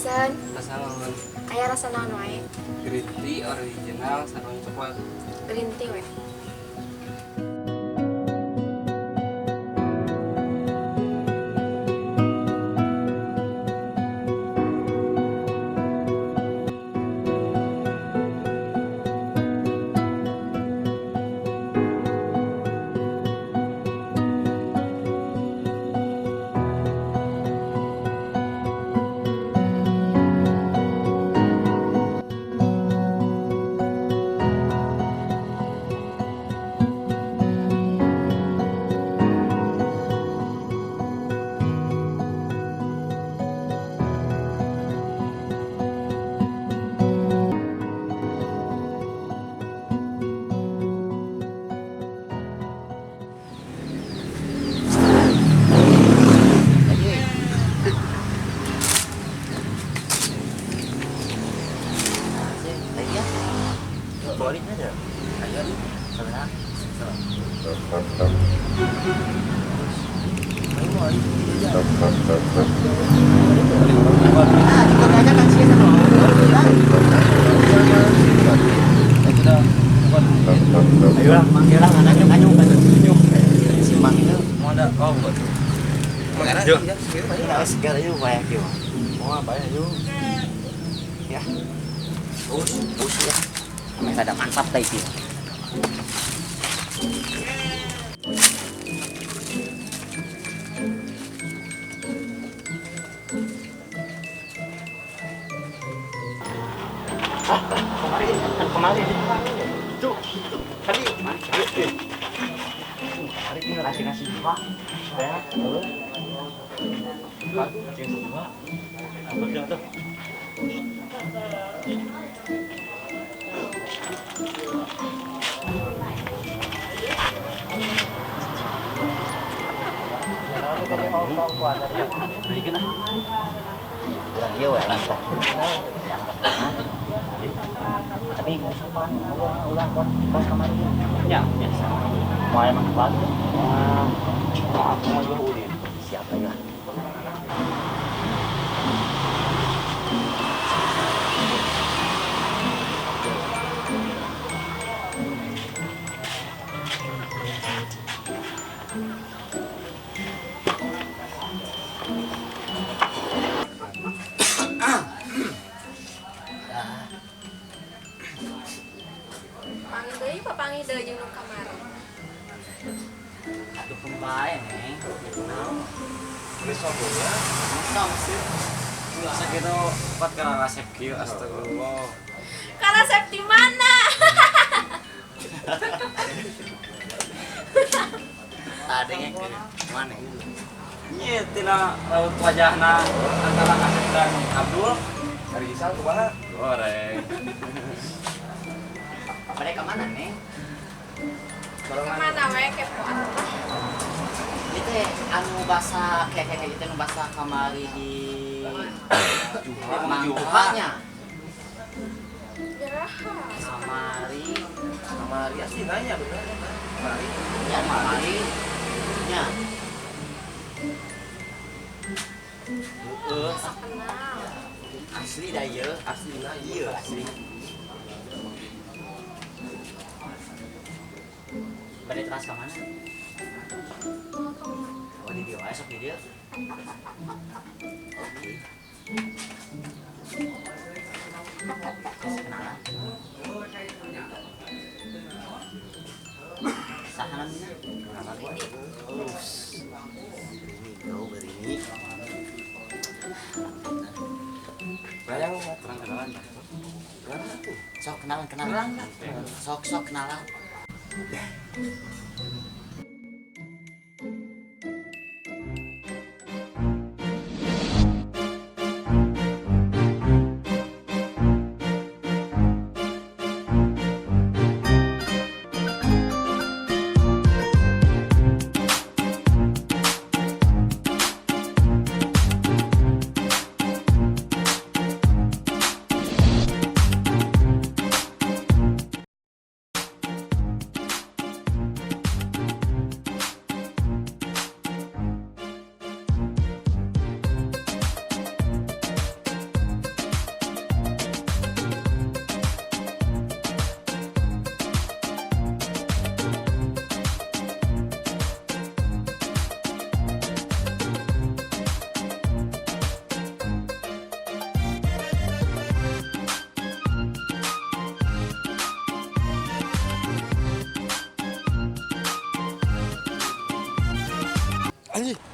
Pesen. Rasa naon? Aya rasa naon wae? Green tea original sareng coklat. Green tea we. Lagi. Lagi ya. Boleh aja. Ayo. Sebentar. Ah, dikopi aja kan sih sama. Ayo lah, manggil lah anaknya kanyung kan. Si Mang itu Mau ada? Oh, buat. Yuk. Ini harus segar yuk banyak yuk. Mau apa ya yuk? Ya. Us, us ya. Sampai ada mantap teh itu. Kemarin, kemarin, itu, tadi, kemarin tinggal ngasih nasi dua, ya, Nasi dua. Apa tuh? Belikan ah. Kurang iya we lah. Tapi nggak sopan, ulah ulah kos kos kamari. Ya, biasa. Mau emang kebalik. Wah, aku mau juga ulin. Siapa ya? Panggil deui, papanggih deui jeung nu kamari. Atuh kembali, Neng. Naon? Besok ya. Song sih. Masa gitu empat karena resep kieu, astagfirullah. Karasep di mana? Tadi ngek mana? Iya, tina raut wajahna antara Asep dan Abdul. Hari Isal kumaha? Goreng. Mereka mana, Neng? Kemana we kepo atuh. Ini teh anu basa kayak kayak gitu anu basa kamari di Mang Juhanya. Geraha. Kamari, Kamari asli nanya bener. Kamari. ya kamari. Nya. Heeh, Asa kenal. asli dah ieu, Asli nanya. Iya, asli. Bade teras ka mana? Mau ke mana? Oh, di dieu wae sok di dieu. Oke. Kenalan. Saha namina? Kenalan gua. Terus. Berini, bro, berini. Bayang Terang kenalan. kenalan tuh. Sok kenalan, kenalan. Sok sok kenalan. Anjing.